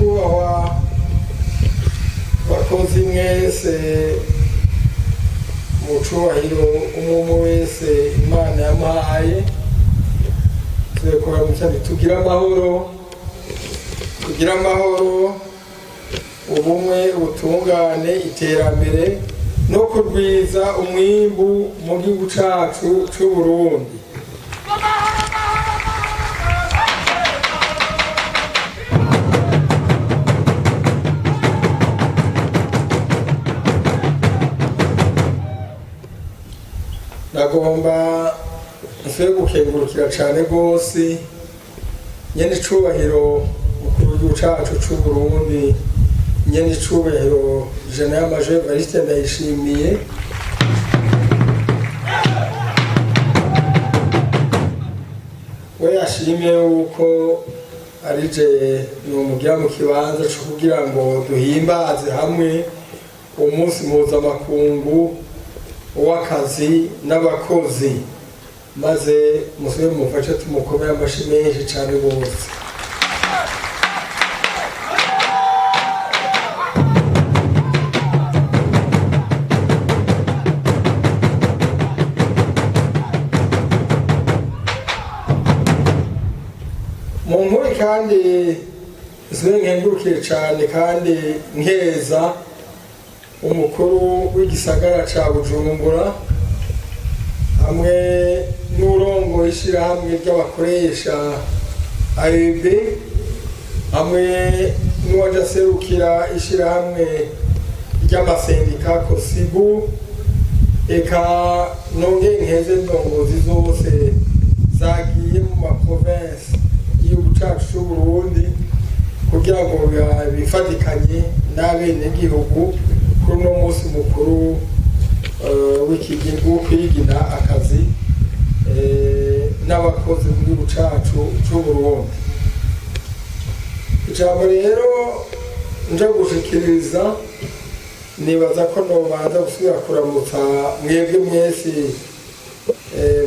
Banyakubahwa bakozi mwese, mu cubahiro umwe wese Imana yamuhaye, turekora tugire amahoro, tugire amahoro, ubumwe, ubutungane, iterambere no kurwiza umwimbu mu gihugu cacu c'Uburundi. Nagomba nsuye gukengurukira cane rwose nyene icubahiro mukuru w'igihugu cacu c'Uburundi, nyene icubahiro Général Major Evariste Ndayishimiye, we yashimye yuko arije nomugira mu kibanza co kugira ngo duhimbaze hamwe umunsi mpuzamakungu w'akazi n'abakozi, maze musubire mumufashe tumukomere amashi menshi cane rwose. Mu nkuru kandi zimwe nkengurukiye cane kandi nkeza umukuru w'igisagara ca Bujumbura hamwe n'urongoye ishirahamwe ry'abakoresha AEB, hamwe n'uwaje aserukira ishirahamwe ry'amasendika COSYBU, eka nongeye nkeze indongozi zose zagiye mu ma province y'igihugu cacu c'Uburundi kugira ngo bifatikanye n'abenegihugu kuri uno munsi mukuru wo kwigina akazi n'abakozi mu gihugu cacu c'Uburundi. Ijambo rero nje gushikiriza, nibaza ko nobanza gusubira kuramutsa mwebwe mwese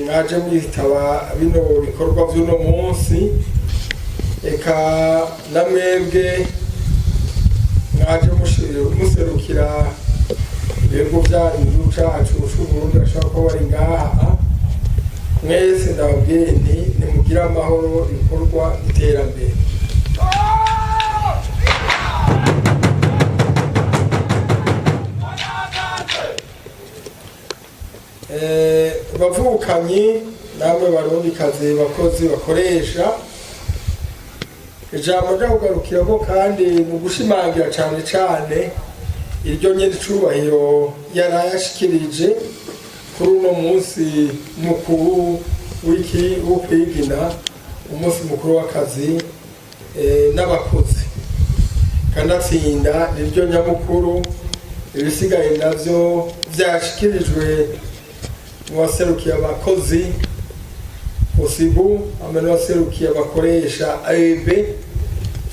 mwaje mwitaba bino bikorwa vy'uno munsi, eka na mwebwe mwaje muserukira ibihugu vyanyu, igihugu cacu c'Uburundi, bashobora kuba bari ngaha. Mwese ndababwiye nti nimugire amahoro, ibikorwa, iterambere. Bavukanyi namwe Barundikazi, bakozi, bakoresha, ijambo ryo kugarukirako kandi mu gushimangira cane cane iryo nyene icubahiro yarayashikirije kuri uno munsi mukuru w'iki wo kwigina umunsi mukuru w'akazi n'abakozi, kanatsinda niryo nyamukuru. Ibisigaye navyo vyashikirijwe mu baserukiye abakozi COSYBU hamwe n'abaserukiye abakoresha AEB,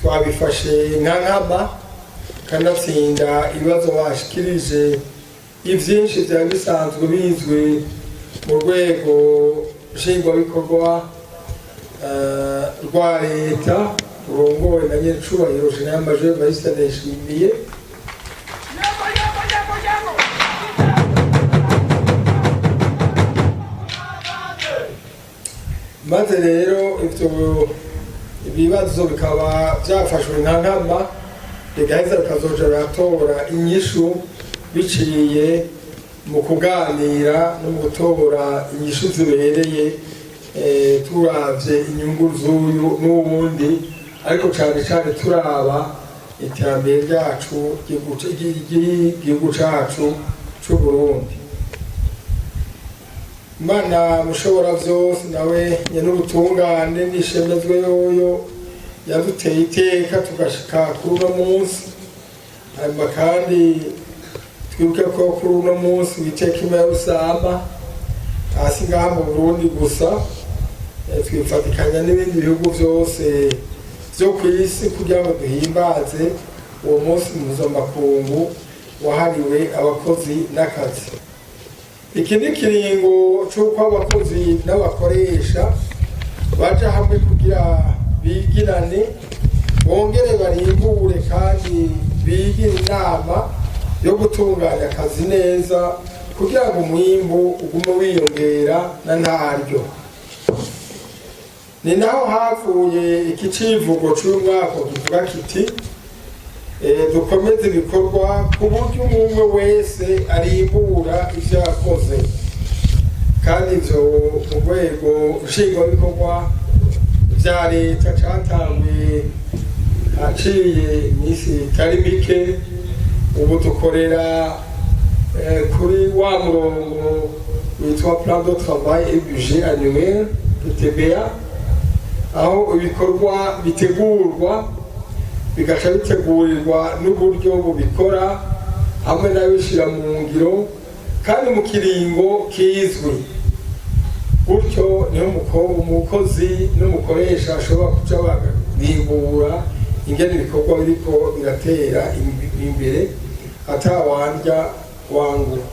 twabifashe nka nkama. Kanatsinda ibibazo bashikirije ivyinshi vyari bisanzwe bizwi mu rwego nshingwabikorwa rwa leta rurongowe na nyenicubahiro Général Major Evariste Ndayishimiye. Maze rero ivyo ibibazo bikaba vyafashwe nka nkama, bigaheza bikazoja biratora inyishu biciye mu kuganira no mu gutora inyishu zibereye, turavye inyungu z'uyu n'uwundi, ariko cane cane turaba iterambere ryacu ry'igihugu cacu c'Uburundi. Imana mushobora vyose, nawe nyen'ubutungane n'ishemezwe, yoyo yaduteye iteka tugashika kuri uno munsi. Hanyuma kandi twibuke ko kuri uno munsi witeka ima ya Rusama, hasi ngaha mu Burundi gusa, twifatikanya n'ibindi bihugu vyose vyo kw'isi kugira ngo duhimbaze uwo munsi mpuzamakungu wahariwe abakozi n'akazi. Iki ni ikiringo c'uko abakozi n'abakoresha baja hamwe kugira bigirane. Bongere barimbure kandi bigire inama yo gutunganya akazi neza kugira ngo umwimbu ugume wiyongera na ntaryo. Ni naho havuye iki civugo c'uyu mwaka kivuga kiti: "Dukomeze ibikorwa ku buryo umwe wese arimbura ivyo yakoze." Kandi ivyo mu rwego nshingwabikorwa vya leta catanguye haciye iminsi itari mike. Ubu dukorera kuri wa murongo witwa plan de travail et budget annuel, PTBA, aho ibikorwa bitegurwa, bigaca bitegurirwa n'uburyo bubikora hamwe n'abishyira mu ngiro, kandi mu kiringo kizwi. Gutyo niho umukozi n'umukoresha ashobora kuca barimbura ingene ibikorwa biriko biratera imbere atawandya wangura.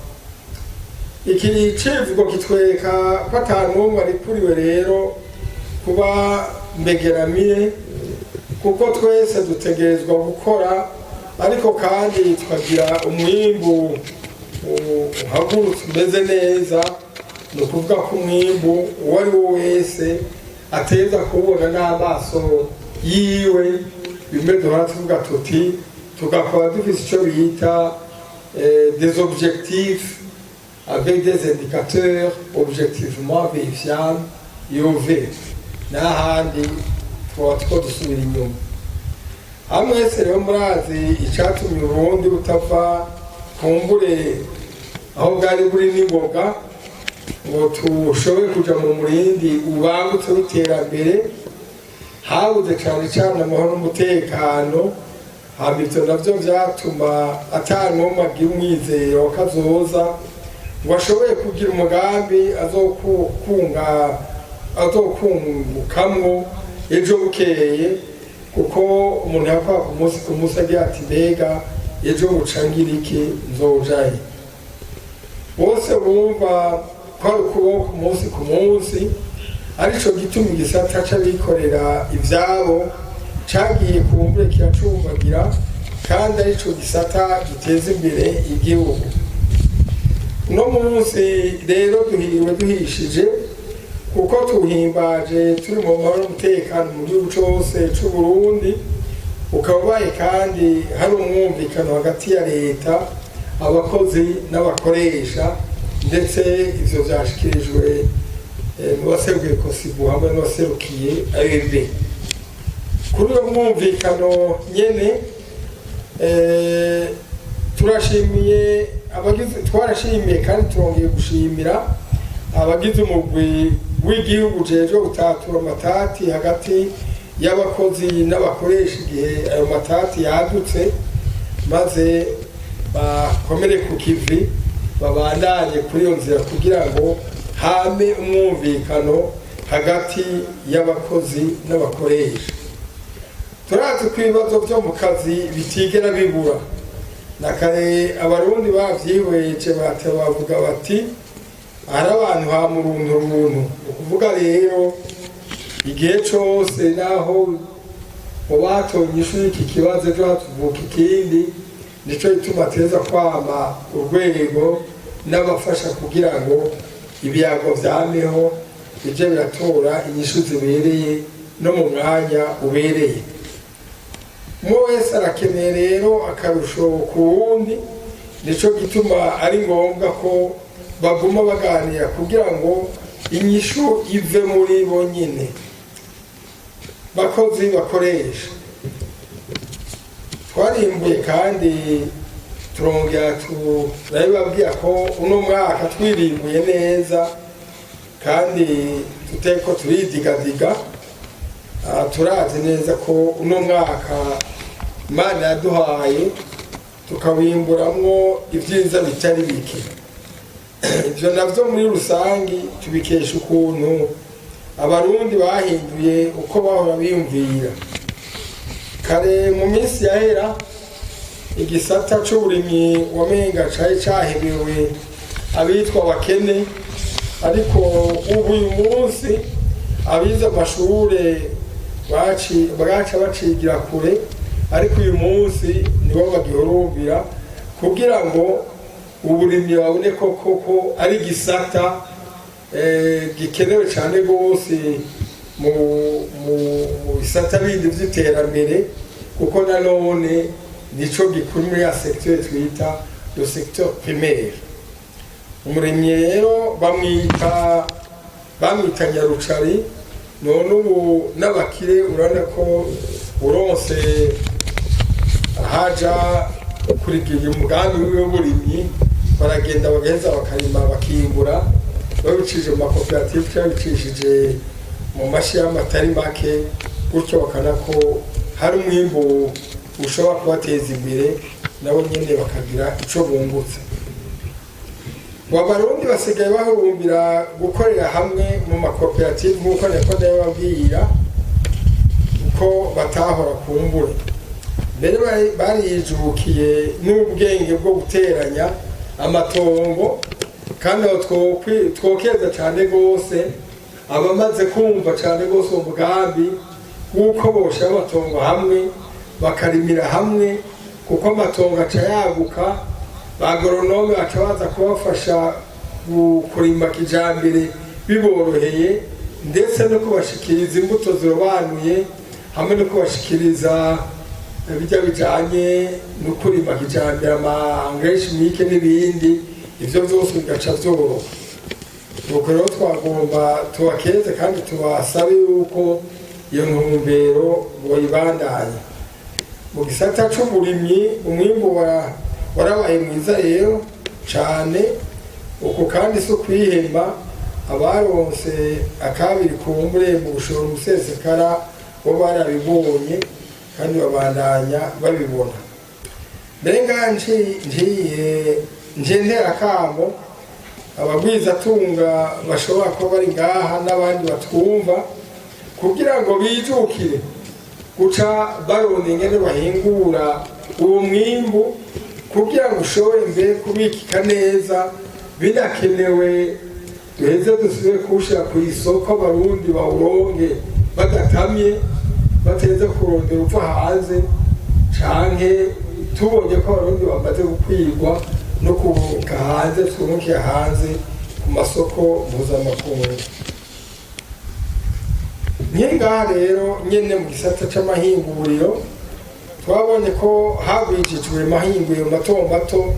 Iki civugo kitwereka ko ata n'umwe arikuriwe rero kuba mbegeramiye, kuko twese dutegerezwa gukora, ariko kandi tukagira umwimbu uhagurutse umeze neza. Ni ukuvuga ko umwimbu uwo ari wo wese ateza kuwubona n'amaso yiwe. Bimwe duhora tuvuga tuti tugakora dufise icyo bita des objectifs avec des indicateurs objectivement vérifiables, IOV, n'ahandi twaba two dusubira inyuma. Hamwese rero murazi icatumye Uburundi butava kumbure aho bwari buri n'ingoga ngo tushobore kuja mu murindi ubangutse w'iterambere. Habuze cane cane amahoro n'umutekano. Hama ivyo navyo vyatuma ata n'umwe agira umwizero wa kazoza ngo ashobore kugira umugambi azokunga azokungukamwo ejo bukeye, kuko umuntu yakora ku munsi ku munsi agira ati: "Mbega ejo buca ngira iki? Nzojahe?" Bose bumva ko ari ukubaho ku munsi ku munsi. Arico gituma igisata c'abikorera ivyabo cagiye kumbure kiracumbagira, kandi arico gisata giteza imbere igihugu. Uno munsi rero duhiriwe duhishije, kuko tuhimbaje turi mu mahoro n'umutekano mu gihugu cose c'u Burundi, ukaba ubaye kandi hari umwumvikano hagati ya leta, abakozi n'abakoresha. Ndetse ivyo vyashikirijwe mu baserukiye COSYBU hamwe n'abaserukiye AEB. Kuri uwo mwumvikano nyene, turashimiye abagize, twarashimiye kandi turongeye gushimira abagize umugwi w'igihugu ujejwe gutatura amatati hagati y'abakozi n'abakoresha igihe ayo matati yadutse, maze bakomere ku kivi, babandanye kuri iyo nzira kugira ngo hame umwumvikano hagati y'abakozi n'abakoresha. Turazi ko ibibazo byo mu kazi bitigera bibura. Na kare Abarundi bavyihweje, bate bavuga bati: "Hari abantu ha muruntu runtu." Ni ukuvuga rero igihe cose naho ubatonye inyishu y'iki kibazo, ejo hatuvuka ikindi. Nico gituma ateza kwama urwego n'abafasha kugira ngo ibiyago vyameho, bije biratora inyishu zibereye no mu mwanya ubereye. Umwe wese arakeneye rero akarusho ku wundi. Nico gituma ari ngombwa ko baguma baganira kugira ngo inyishu ive muri bo nyine, bakozi, bakoresha. Twarimbuye kandi turongera turabibabwira ko uno mwaka twirimbuye neza kandi tuteko turidigadiga. Turazi neza ko uno mwaka Imana yaduhaye tukawimburamwo ibyiza bitari bike. Ibyo navyo muri rusangi tubikesha ukuntu Abarundi bahinduye uko bahora biyumvira kare. Mu minsi yahera igisata c'uburimyi wamenga cari cahebewe abitwa abakene, ariko ubu uyu munsi abize amashure. Bwaca bacigira kure, ariko uyu munsi nibo bagihurumbira kugira ngo uburimyi babone ko koko ari igisata gikenewe cyane rwose mu bisata bindi by'iterambere, kuko nanone nico gikuru muri ya secteur twita le secteur primaire. Umurimyi rero bamwita nyarucari, none ubu n'abakire urabona ko uronse ahaja kurigira umugambi w'uburimyi, baragenda bagaheza bakarima, bakimbura babicishije mu makoperative cyangwa babicishije mu mashyirahamwe atari make, gutyo bakabona ko hari umwimbu ushobora kubateza imbere, nabo nyine bakagira icyo bungutse. Ngo Abarundi basigaye bahurumbira gukorera hamwe mu makoperative, nk'uko niko ndababwira ko batahora kumbura mbere. Barijukiye n'ubwenge bwo guteranya amatongo, kandi aho twokeza cyane rwose abamaze kumva cyane rwose uwo mugambi w'uko boshyira amatongo hamwe, bakarimira hamwe, kuko amatongo aca yaguka, ba agronome baca baza kubafasha kurima kijambere biboroheye, ndetse no kubashikiriza imbuto zirobanuye, hamwe no kubashikiriza bijya bijanye no kurima kijambere, ama engrais chimique n'ibindi. Ivyo vyose bigaca vyoroha. Nuko rero twagomba tubakeze kandi tubasabe yuko iyo ntumbero boyibandanya mu gisata c'uburimyi. Umwimbu warabaye mwiza rero cane. Uku kandi si ukwihema, abaronse akabiri kumbure mu gushora umusesekara bo barabibonye kandi babandanya babibona. Mbere ngaha njiye nje ntera akamo abagwizatunga bashobora kuba bari ngaha n'abandi batwumva, kugira ngo bijukire guca baronda ingene bahingura uwo mwimbu, kugira ngo ushobore mbere kubikika neza, binakenewe duheze dusubire kuwushyira ku isoko, Abarundi bawuronge badatamye, bateze kurondera upfa hanze, canke tubonye ko Abarundi bamaze gukwirwa no kuruka hanze, twungukira hanze ku masoko mpuzamakungu. Nk'ingaha rero nyene mu gisata c'amahinguriro, twabonye ko hagwijijwe amahinguriro mato mato,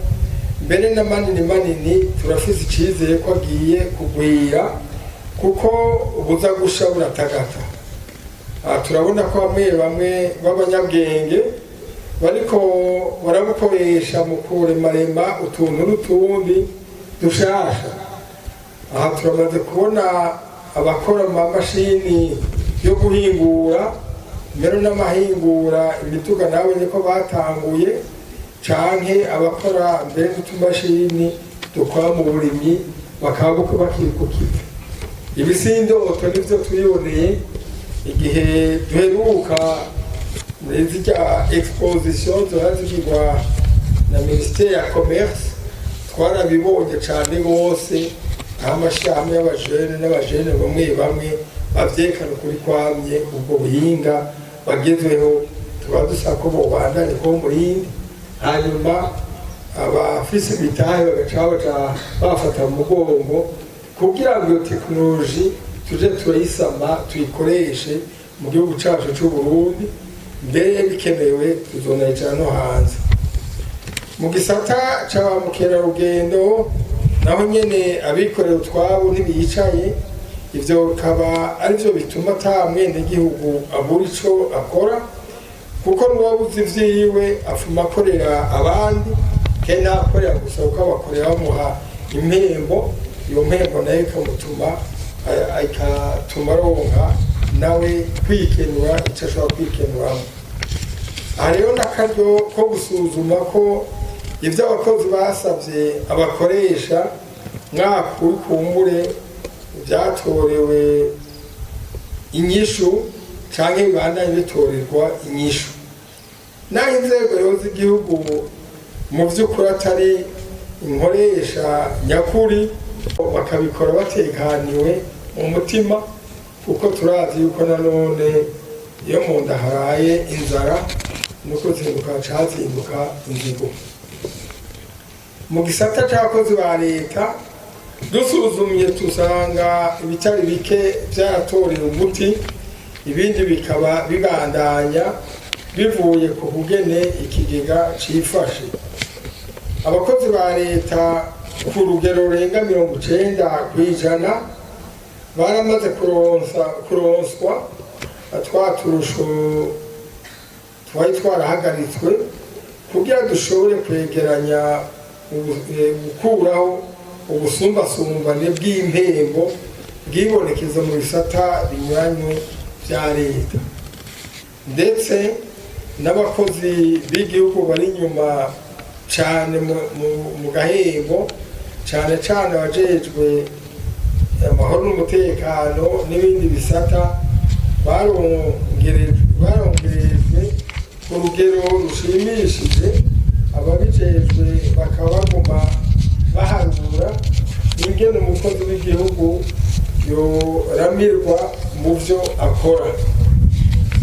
mbere na manini manini. Turafise icizere ko agiye kugwira, kuko buza gusha buratagata. Aha turabona ko bamwe bamwe b'abanyabwenge bariko barabukoresha mu kuremarema utuntu n'utundi dushasha. Aha turamaze kubona abakora amamashini yo guhingura, mbere n'amahingura imiduga nawe niko batanguye, canke abakora mbere n'utumashini dukora mu burimyi, bakaba bakiri ku kivi. Ibi si indoto, nivyo twiboneye igihe duheruka muri zirya exposition ziba zigirwa na ministère ya commerce. Twarabibonye cane rwose, aho amashirahamwe y'abajene n'abajene bamwe bamwe bavyerekana ukuri kwamye ubwo buhinga bagezweho. Tukaba dusaba ko bobandanya kuba umurindi, hanyuma abafise imitahe bagaca baca bafata mu mugongo, kugira ngo iyo tekinoloji tuje turayisama, tuyikoreshe mu gihugu cacu c'u Burundi, mbere bikenewe tuzonayicara no hanze. Mu gisata ca ba mukerarugendo naho nyene, abikorera utwabo ntibicaye. Ivyo bikaba arivyo bituma ata mwenegihugu abura ico akora, kuko n'uwabuze ivyiwe afuma akorera abandi, kandi ntakorera gusa, kuko abakorera bamuha impembo. Iyo mpembo nayo ikatuma aronka nawe kwikenura icyo ashobora kwikenuramo. Aha rero n'akaryo ko gusuzuma ko ibyo abakozi basabye abakoresha mwaka w'ikumbure byatorewe inyishu canke bibandanye bitorerwa inyishu. Naho inzego rero z'igihugu mu by'ukuri atari inkoresha nyakuri, bakabikora batekaniwe mu mutima, kuko turazi yuko nanone Iyo mu nda haraye inzara, no kuzinduka cazinduka inzigo. Mu gisata c'abakozi ba leta, dusuzumye tusanga ibitari bike vyaratorewe umuti, ibindi bikaba bibandanya bivuye ku kugene ikigega cifashe. Abakozi ba leta ku rugero rurenga 90% baramaze kuronswa twa turusho twari twarahagaritswe kugira dushobore kwegeranya gukuraho ubusumbasumbane bw'impembo bwibonekeza mu bisata binyuranye bya leta. Ndetse n'abakozi b'igihugu bari inyuma cyane mu gahembo, cyane cyane abajejwe amahoro n'umutekano n'ibindi bisata, barongerejwe ku rugero rushimishije. Ababijejwe bakaba baguma baharura ingene umukozi w'igihugu yoramirwa mu byo akora.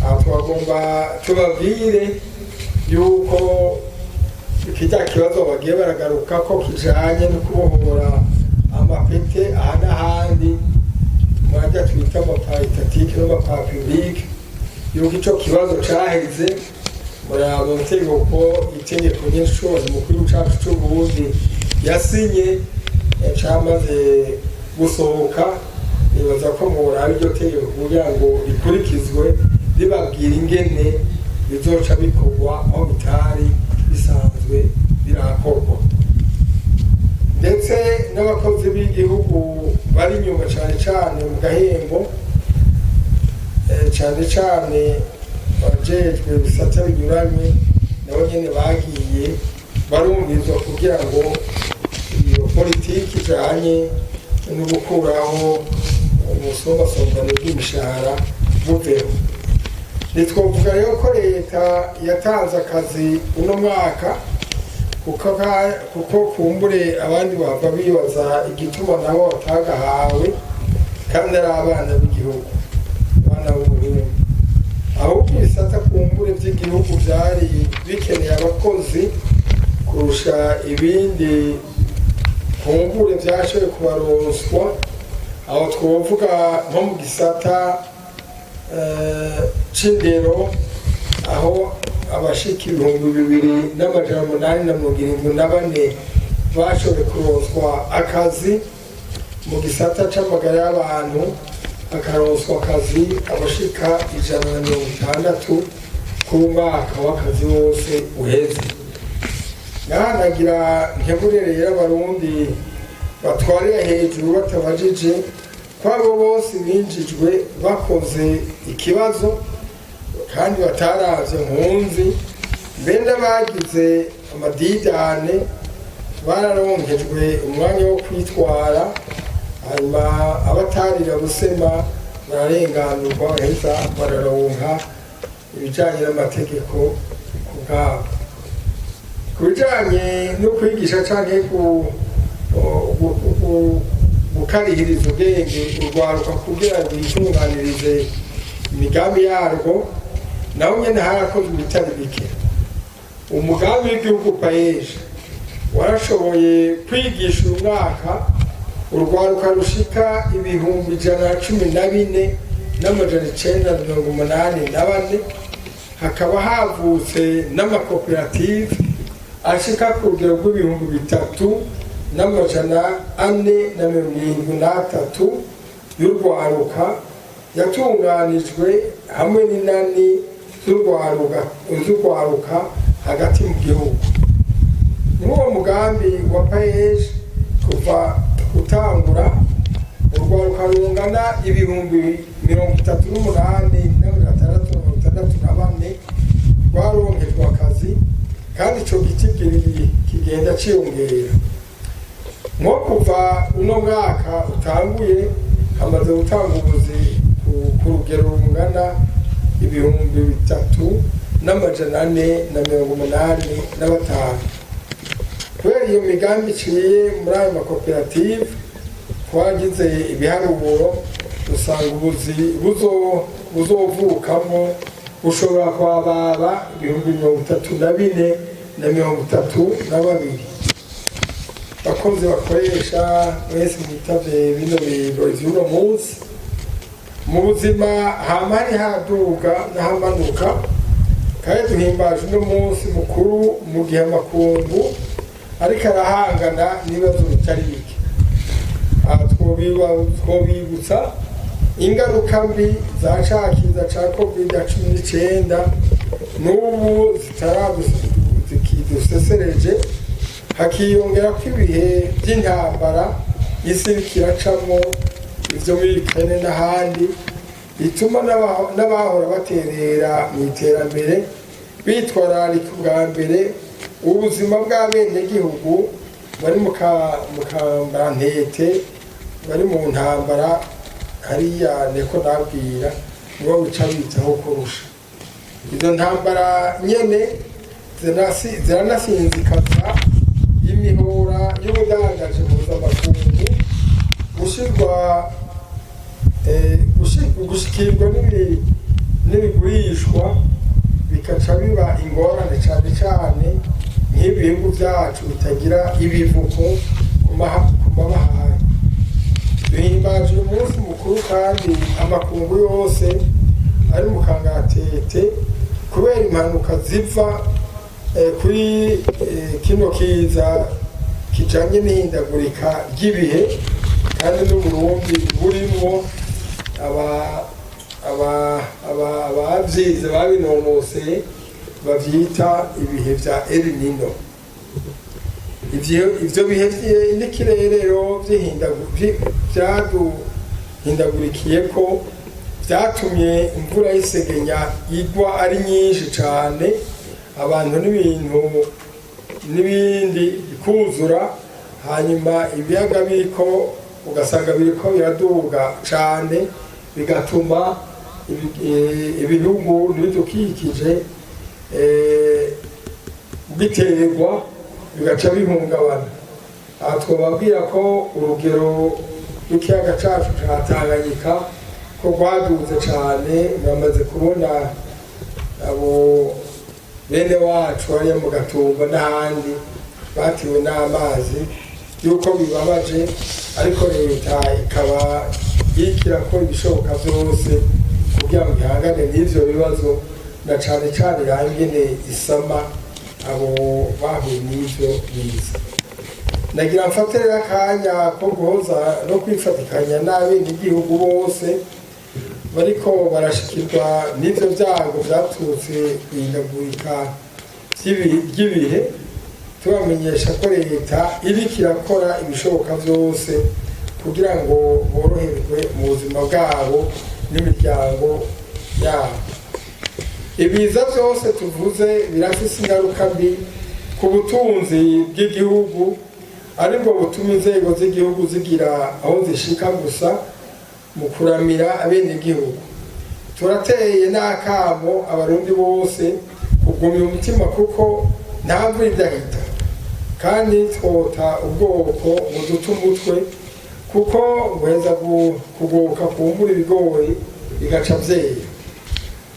Aha twagomba tubabwire yuko kirya kibazo bagiye baragaruka ko kijanye no kubohora amapete aha n'ahandi murajya twita ama paraétatiques n'ama parapublics, yuko ico kibazo caheze. Muraba itegeko, itegeko nyinshi mukuru cacu c'Uburundi yasinye, camaze gusohoka. Nibaza ko mworaba iryo tegeko kugira ngo rikurikizwe, ribabwira ingene bizoca bikorwa aho bitari bisanzwe birakorwa. Ndetse n'abakozi b'igihugu bari inyuma cyane cyane mu gahembo, cyane cyane abajejwe ibisata binyuranye, nabo nyene bagiye barumvirizwa kugira ngo iyo politiki ijanye no gukuraho ubusumbasumbane bw'imishahara buveho. Ntitwovuga rero ko leta yatanze akazi uno mwaka, kuko kumbure abandi bava bibaza igituma nabo batagahawe kandi ari abana b'igihugu, abana b'Uburundi. Ahubwo ibisata kumbure by'igihugu byari bikeneye abakozi kurusha ibindi, kumbure byashoboye kubaronswa. Aho twovuga nko mu gisata c'indero, aho abashika 2874 bashoboye kuronswa akazi. Mu gisata c'amagara y'abantu hakaronswa akazi abashika 160 ku mwaka w'akazi wose uheze. Ngahanagira nkebure rero Abarundi batwarira hejuru batabajije ko abo bose binjijwe bakoze ikibazo kandi bataravye nkunzi, mbe n'abagize amadidane bararonkejwe umwanya wo kwitwara, hanyuma abatarira busema bararenganurwa, baheza bararonka ibijanye n'amategeko ku bwabo. Ku bijanye no kwigisha canke gukarihiriza ubwenge urwaruka kugira ngo yitunganirize imigambi yarwo, naho nyene harakozwe ibitari bike. Umugambi w'igihugu PAEEJ warashoboye kwigisha uyu mwaka urwaruka rushika 114,984, hakaba havutse n'amakoperative ashika ku rugero rw'ibihumbi 3473 y'urwaruka yatunganijwe hamwe n'inani z'urwaruka hagati mu gihugu. Muri uwo mugambi wa PAEEJ, kuva gutangura, urwaruka rungana 38,664 rwaronkejwe akazi, kandi ico gitigiri kigenda ciyongera. Nko kuva uno mwaka utanguye, hamaze gutanga ubuzi ku rugero rungana 3485. Kubera iyo migambi iciye muri ayo makoperative, twagize ibiharuro dusanga ubuzi buzovukamo. Bushobora kwababa 34,032. Bakozi bakoresha mwese mwitavye bino birori vy'uno munsi, mu buzima hama hari haduga n'ahamanuka, kandi duhimbaje uno munsi mukuru mu gihe amakungu ariko arahangana n'ibibazo bitari bike. Aha twobibutsa ingaruka mbi za ca kiza ca COVID-19 n'ubu zitarazikidusesereje, hakiyongera ko ibihe by'intambara isi iriko iracamwo, ivyo muri Ukraine n'ahandi, bituma n'abahora baterera mu iterambere bitwararika ubwa mbere ubuzima bw'abenegihugu bari mu kambarantete, bari mu ntambara hariya. Niko nabwira nibo bica bitaho kurusha. Izo ntambara nyene ziranasinzikaza imihora y'ubudandaji mpuzamakungu, gushirwa gushikirwa n'ibigurishwa bikaca biba ingorane, cane cane nk'ibihugu vyacu bitagira ibivuko ku mabahari. Duhimbaje uyu munsi mukuru kandi amakungu yose ari mu kangaratete kubera impanuka ziva kuri kino kiza kijanye n'ihindagurika ry'ibihe, kandi n'Uburundi burimwo abavyize babinonoseye bavyita ibihe vya El Nino. Ivyo bihe n'ikirere rero vyaduhindagurikiyeko, vyatumye imvura y'isegenya igwa ari nyinshi cane, abantu n'ibintu n'ibindi bikuzura, hanyuma ibiyaga biriko ugasanga biriko biraduga cane, bigatuma ibihugu n'ibidukikije biterwa, bigaca bihungabana. Aha twababwira ko urugero rw'ikiyaga cacu ca Tanganyika ko rwaduze cane. Bamaze kubona abo bene wacu hariya mu Gatumba n'ahandi batiwe n'amazi, yuko bibabaje, ariko leta ikaba iriko irakora ibishoboka vyose kugira ngo ihangane n'ivyo bibazo, na cane cane yangene isama abo bahuye n'ivyo biza. Nagira mfate rero akanya ko guhoza no kwifatikanya n'abenegihugu bose bariko barashikirwa n'ivyo vyago vyaturutse kwihindagurika ry'ibihe, tubamenyesha ko leta iriko irakora ibishoboka vyose kugira ngo boroherwe mu buzima bwabo n'imiryango yabo. Ibiza vyose tuvuze birafise ingaruka mbi ku butunzi bw'igihugu, aribwo butuma inzego z'igihugu zigira aho zishika gusa mu kuramira abenegihugu. Turateye n'akamo Abarundi bose kugumya umutima, kuko nta mvura idahita, kandi twota ubwoko ngo dute umutwe, kuko guheza kugoka kumbura ibigori bigaca vyera.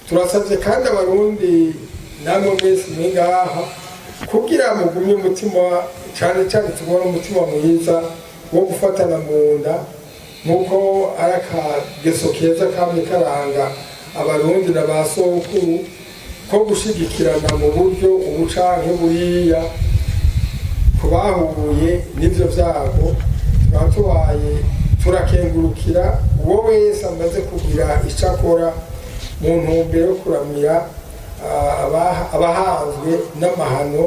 Turasabye kandi Abarundi namwe mwese muri ngaha kugira mugumye umutima, cane cane tubone umutima mwiza wo gufatana mu nda, nk'uko ari akageso keza kamye karanga Abarundi na ba sokuru, ko gushigikirana mu buryo ubu canke buriya ku bahuye n'ivyo vyago. Tukaba tubaye turakengurukira uwo wese amaze kugira ico akora mu ntumbero yo kuramira abahanzwe n'amahano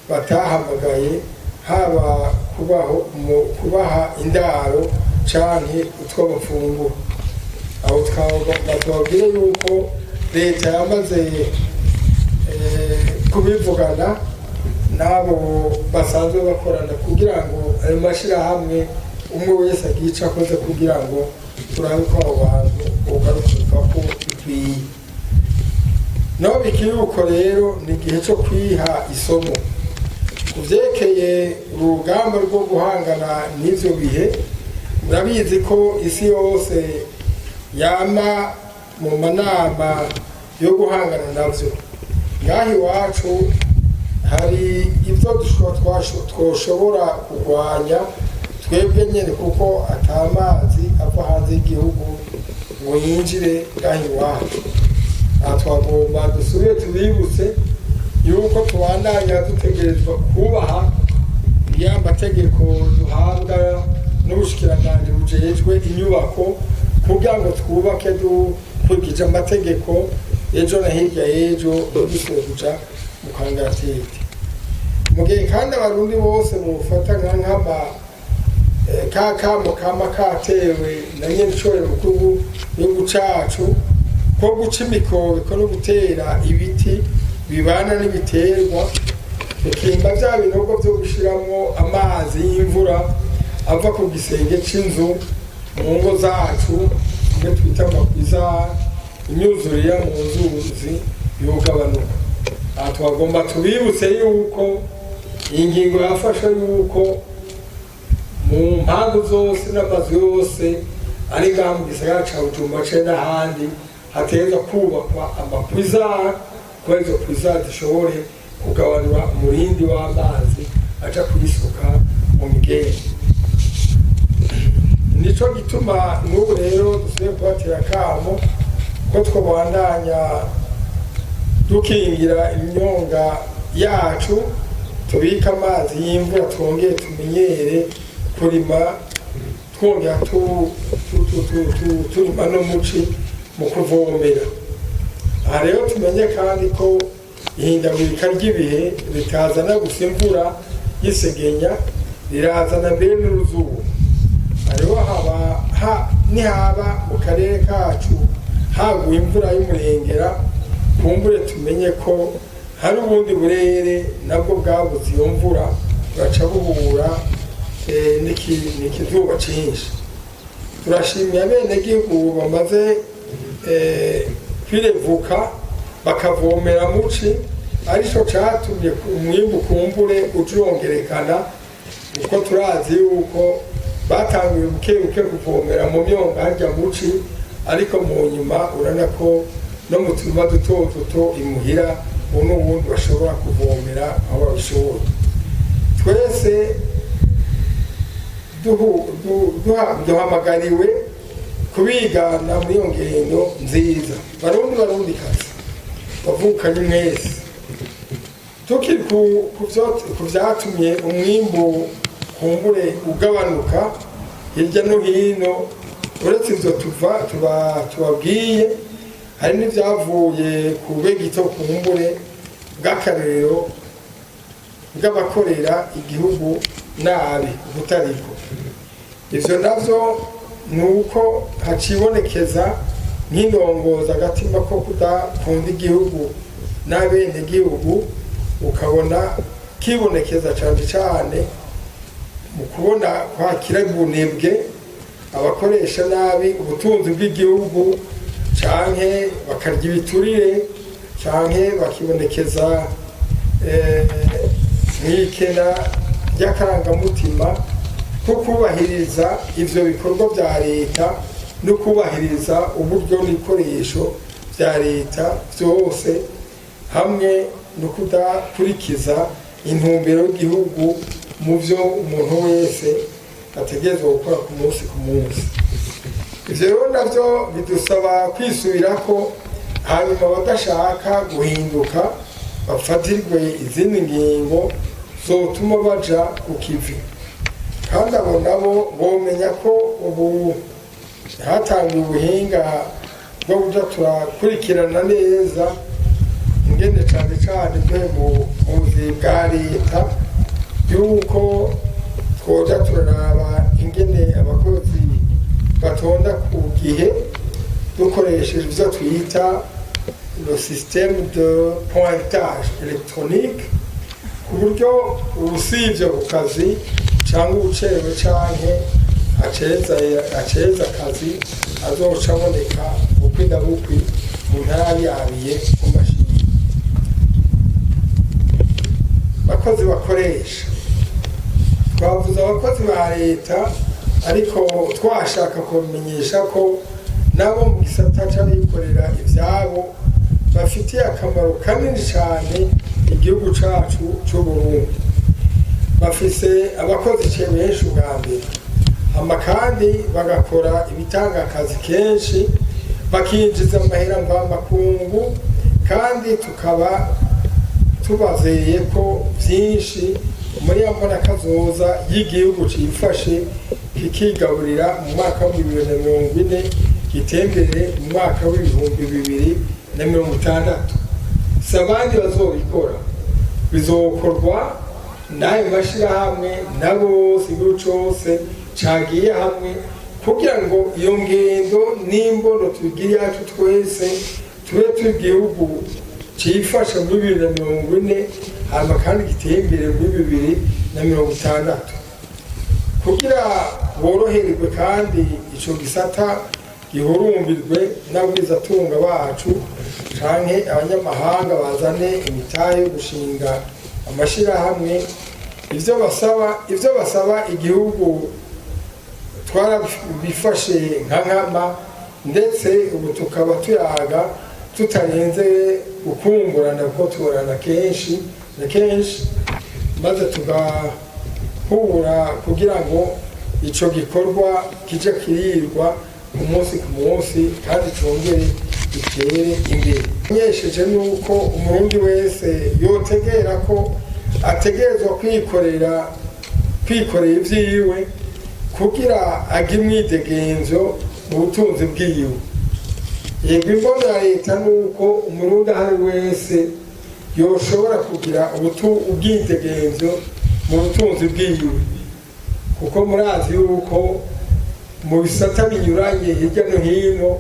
batahamagaye, haba kubaho kubaha indaro canke utwo bafungura. Aho tubabwire yuko leta yamaze kubivugana n'abo basanzwe bakorana, kugira ngo ayo mashirahamwe umwe wese agire ico akoze kugira ngo turabe ko abo bantu bogarukirwa ko bikwiye. Naho bikiri uko rero, ni igihe cyo kwiha isomo ku vyerekeye urugamba rwo guhangana n'ivyo bihe. Murabizi ko isi yose yama mu manama. yo guhangana navyo. Ngaha iwacu hari ibyo twoshobora kurwanya twebwe nyene, kuko atamazi ava hanze y'igihugu ngo yinjire ngaha iwacu. Aha twagomba dusubire tubibutse yuko tubandanya dutegerezwa kubaha ya mategeko duhabwa n'ubushikiranganji bujejwe inyubako, kugira ngo twubake dukurikije amategeko, ejo na hirya y'ejo ntidusubire kuja mu kangaratete. Mu gihe kandi Abarundi bose mufata nka nkama ka kamo kama katewe na nyenicubahiro mukuru w'igihugu cacu ko guca imikobeko no gutera ibiti bibana n'ibiterwa, bikimba vya binogo vyo gushiramwo amazi y'imvura ava ku gisenge c'inzu mu ngo zacu, imwe twita amakwiza, imyuzurira mu nzuzi yogabanuka. Aha twagomba tubibutse yuko iyi ngingo yafashe yuko mu mpangu zose n'amazu yose ari ngaha mu gisagara ca Bujumbura ce n'ahandi hategerezwa kubakwa amakwizari, kuba izo kwizari zishobore kugabanura umurindi w'amazi aja kuyisuka mu migende. Nico gituma n'ubu rero dusubiye kubatera akamo ko twobandanya dukingira imyonga yacu, tubike amazi y'imvura, twongere tumenyere kurima, twongera turima no muci mu kuvomera. Aha rero tumenye kandi ko ihindagurika ry'ibihe ritazana gusa imvura y'isegenya, rirazana mbere n'uruzuba. Hariho haba ha nihaba mu karere kacu haguye imvura y'umurengera, kumbure tumenye ko hari ubundi burere nabwo bwabuze iyo mvura, buraca buhura n'ikizuba cinshi. Turashimiye abenegihugu bamaze kwirevuka bakavomera muci, arico catumye umwimbu kumbure ucurongerekana, kuko turazi yuko batanguye buke buke kuvomera mu myonga harya muci, ariko mu nyuma urabona ko no mu turima duto duto imuhira ubu n'ubundi bashobora kuvomera aho babishoboye. Twese duhamagariwe kubigana muri iyo ngendo nziza. Barundi, Barundi kazi, bavukanye mwese, tukiri ku vyatumye umwimbu kumbure ugabanuka hirya no hino, uretse ivyo tuva tuba tubabwiye, hari n'ivyavuye ku begito kumbure bw'akarorero bw'abakorera igihugu nabi ubutariko. Ivyo navyo ni uko hacibonekeza nk'indongozi agatima ko kudakunda igihugu n'abenegihugu, ukabona kibonekeza cane cane mu kubona kwakira ubunebwe, abakoresha nabi ubutunzi bw'igihugu canke bakarya ibiturire, canke bakibonekeza mw'ikena ry'akarangamutima ko kubahiriza ivyo bikorwa vya leta no kubahiriza uburyo n'ibikoresho vya leta vyose, hamwe no kudakurikiza intumbero y'igihugu mu vyo umuntu wese ategerezwa gukora ku munsi ku munsi. Ivyo rero navyo bidusaba kwisubirako, hanyuma abadashaka guhinduka bafatirwe izindi ngingo zotuma baja ku kivi. Kandi abo nabo bomenya ko ubu hatangiwe ubuhinga bwo kuja turakurikirana neza ingene, cane cane bwe mu buzi bwa leta, yuko twoja turaraba ingene abakozi batonda ku gihe, dukoresheje ivyo twita le système de pointage électronique, ku buryo usivye ku kazi cyangwa ubucerewe canke aceza akazi, azoca aboneka bukwi na bukwi mu ntara yabiye ku mashini. Bakozi bakoresha, twavuze abakozi ba leta, ariko twashaka kumenyesha ko nabo mu gisata c'abikorera ivyabo Bafitiye akamaro kanini cyane igihugu cacu c'Uburundi. Bafise abakozi ce benshi ubwa mbere, hama kandi bagakora ibitanga akazi kenshi, bakinjiza amahera mvamakungu, kandi tukaba tubazeye ko vyinshi muri ya mbonakazoza y'igihugu cifashe, kikigaburira mu mwaka wa 2040, gitembere mu mwaka wa 2060. Si abandi bazobikora, bizokorwa n'ayo mashirahamwe na bose, igihugu cose cagiye hamwe kugira ngo iyo ngendo n'imbono tubigire iyacu twese, tube turi igihugu cifashe muri 2040, hanyuma kandi giteye imbere muri 2060. Kugira boroherwe kandi ico gisata gihurumbirwe n'abagwizatunga bacu canke abanyamahanga bazane imitahe yo gushinga amashirahamwe, ivyo basaba igihugu twarabifashe nka nkama, ndetse ubu tukaba tuyaga tutarenze gukumburana, kuko tuborana kenshi na kenshi, maze tugahura kugira ngo ico gikorwa kije kirirwa ku munsi ku munsi kandi congere gitere imbere. Menyesheje nuko Umurundi wese yotegera ko ategerezwa kwikorera ivyiwe kugira agire umwidegenzo mu butunzi bwiwe. Yego, imbono ya leta ni uko Umurundi ahari wese yoshobora kugira ubwidegenzo mu butunzi bwiwe, kuko murazi yuko mu bisata binyuranye hirya no hino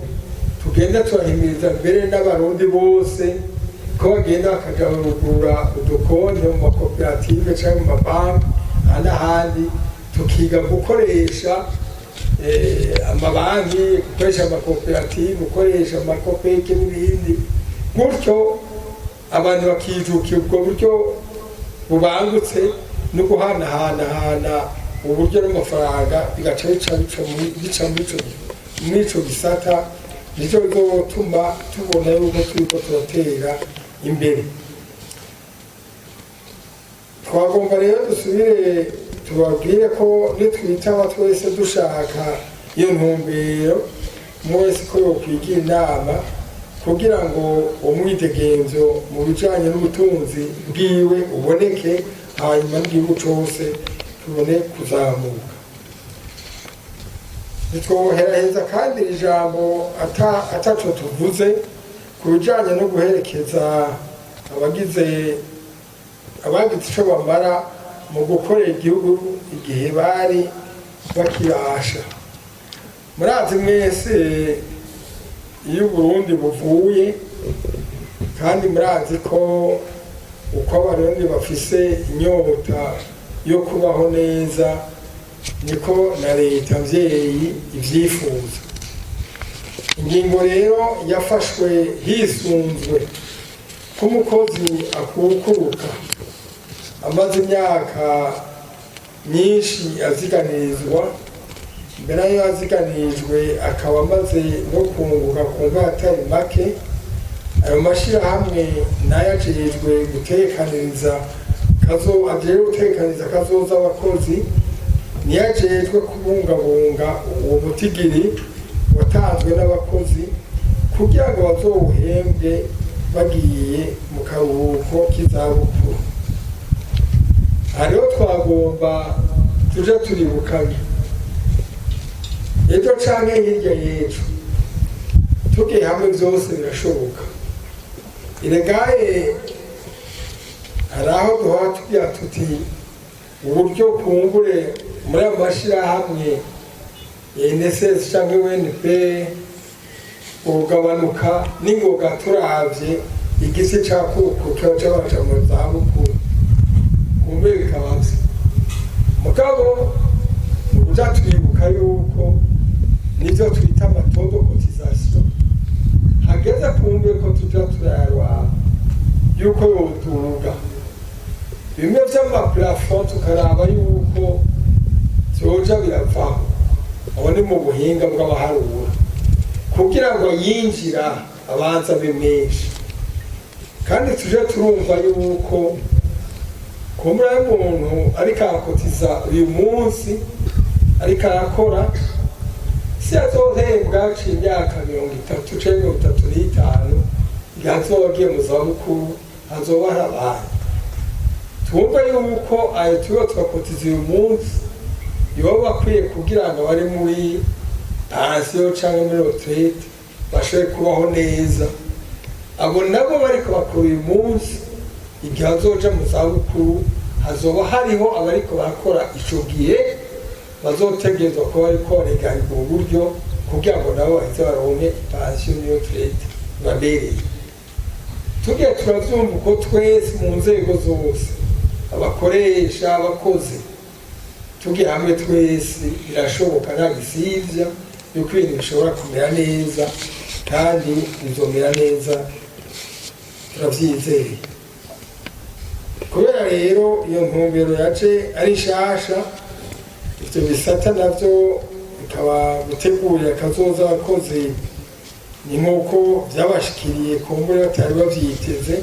tugenda turahimiriza mbere n'Abarundi bose ko bagenda bakaja barugurura udukonte mu makoperative cyangwa mu mabanki n'ahandi, tukiga gukoresha amabanki, gukoresha amakoperative, gukoresha amakopeke n'ibindi gutyo, abantu bakijukira ubwo buryo bubangutse no guhanahanahana uburyo n'amafaranga, bigaca bica muri ico gisata. Nicyo bizotuma tubona yuko turiko turatera imbere. Twagomba rero dusubire tubabwire ko nitwitaba twese dushaka iyo ntumbero, umwe wese ko yokwigira inama kugira ngo umwidegenzo mu bijanye n'ubutunzi bwiwe uboneke, hanyuma n'igihugu cose tubone kuzamuka. Ntitwoheraheza kandi iri jambo ataco tuvuze ku bijanye no guherekeza abagize ico bamara mu gukorera igihugu igihe bari bakibasha. Murazi mwese iyo Uburundi buvuye, kandi murazi ko uko Abarundi bafise inyota yo kubaho neza, niko na leta mvyeyi ivyifuza. Ingingo rero yafashwe hisunzwe ko umukozi akukuruka amaze imyaka myinshi aziganirizwa, mbere ayo aziganirijwe akaba amaze no kunguka ku atari make, ayo mashirahamwe nayo ajejwe gutekaniriza kazo, ajejwe gutekaniriza kazoza abakozi, niyo ajejwe kubungabunga uwo mutigiri watanzwe n'abakozi kugira ngo bazowuhembwe bagiye mu karuhuko k'izabukuru. Hariho twagomba tuje turibukanye ejo canke hirya y'ejo, tugiye hamwe byose birashoboka. Iregaye hari aho duhora tugira tuti uburyo kumbure muri ayo mashirahamwe ya INSS canke UNP bugabanuka n'ingoga, turavye igisi ca kuku kiba cabaja mu zabukuru, kumbe bikaba vyo. Mugabo ubuja twibuka yuko nivyo twita ama taux de cotisation hageze kumbe ko tuja turayarwara yuko yoduga, bimwe vy'ama plafond tukaraba yuko vyoja biravaho. Aho ni mu buhinga bw'abaharura, kugira ngo yinjira abanza abe menshi. Kandi tuje turumva yuko kumbura y'umuntu ariko arakotiza uyu munsi, ariko arakora, si azohembwa haciye imyaka 30 canke 35. Igihe azoba agiye mu zabukuru, hazoba hari abandi. Twumva yuko ayo turiho turakotiza uyu munsi yoba akwiye kugira ngo abari muri pansiyo cyangwa muri retraite bashobore kubaho neza. Abo nabo bariko bakora uyu munsi, igihe bazoja mu zabukuru, hazoba hariho abariko barakora ico gihe bazotegerezwa kuba bariko bareganirwa uburyo kugira ngo nabo baheze baronke ipansiyo n'iyo retraite babereye. Tugiye turavyumva uko twese mu nzego zose, abakoresha, abakozi, tugiye hamwe twese, birashoboka, nta gisivya yuko ibintu bishobora kumera neza, kandi bizomera neza, turavyizeye. Kubera rero iyo ntumbero yaje ari nshasha, ivyo bisata navyo bikaba gutegurira akazoza abakozi, ni nk'uko vyabashikiriye kumbure batari bavyiteze,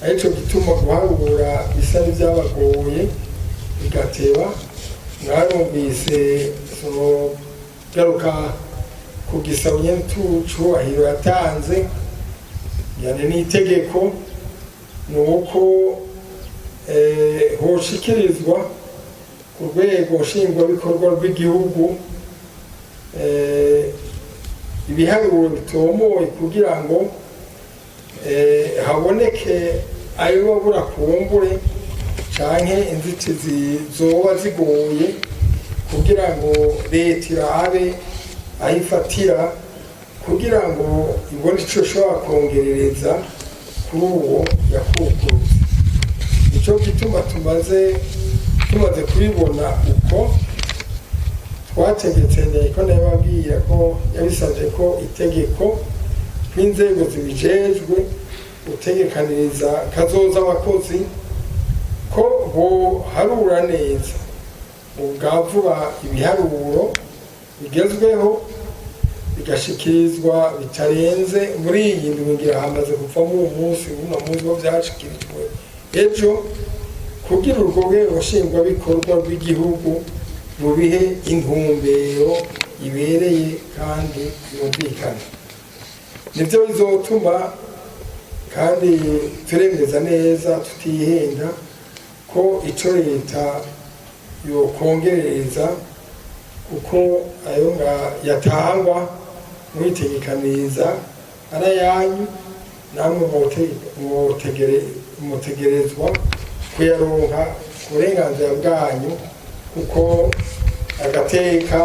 arico gituma guharura bisa n'ivyabagoye bigateba. Mwarumvise garuka ku gisabo nyene cubahiro yatanze, yani n'itegeko, ni uko hoshikirizwa ku rwego nshingwabikorwa rw'igihugu ibiharuro bitomoye kugira ngo haboneke ayo babura kumbure canke inzitizi zoba zigoye, kugira ngo leta irabe aho ifatira kugira ngo ibone ico ishobora kongerereza kuri uwo yakukurutse. Nico gituma tumaze kubibona uko twategetse, ko ndababwira ko yabisabye ko itegeko kw'inzego zibijejwe gutegekaniriza kazoza abakozi ko boharura neza ubwa vuba ibiharuro bigezweho, bigashikirizwa bitarenze muri iyi ndwi. Ngira hamaze kuvamo uwo munsi, uno munsi wo vyashikirijwe ejo, kugira urwo rwego nshingwabikorwa rw'igihugu rubihe intumbero ibereye kandi yumvikana. Nibyo bizotuma kandi turemeza neza tutihenda ko ico leta yokongerereza, kuko ayo nga yatangwa mwitegekaniriza ari ayanyu, namwe mutegerezwa kuyaronka ku burenganzira bwanyu, kuko agateka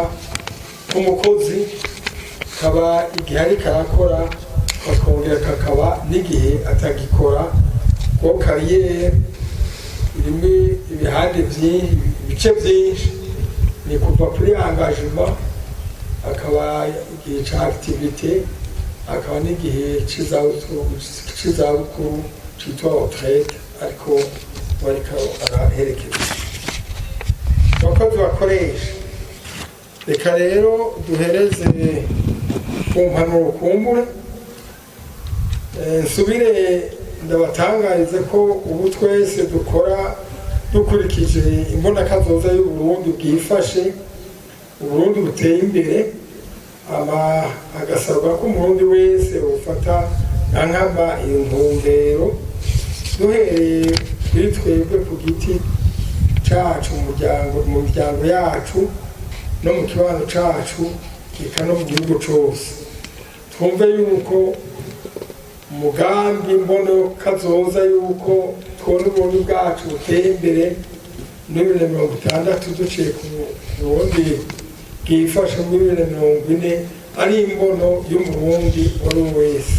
k'umukozi kaba igihe ariko arakora, kakongera kakaba n'igihe atagikora, kuko carrière irimo ibihande byinshi, ibice byinshi. Ni kuva kuri engagement, akaba igihe ca activité, akaba n'igihe c'izabukuru citwa retraite, ariko bariko araherekeza abakozi bakoresha. Reka rero duhereze ku mpanuro kumbure. Nsubire ndabatangarize ko ubu twese dukora dukurikije imbonakazoza y'Uburundi bwifashe, Uburundi buteye imbere, ama agasabwa ko umurundi wese ufata nka nkama iyo ntumbero, duhereye kuri twebwe ku giti cacu, mu miryango yacu, no mu kibano cacu, eka no mu gihugu cose. Twumve yuko umugambi mbono kazoza yuko twona Uburundi bwacu buteye imbere muri 2060, duciye ku Burundi bwifashe muri 2040, ari imbono y'umurundi uwo ari we wese.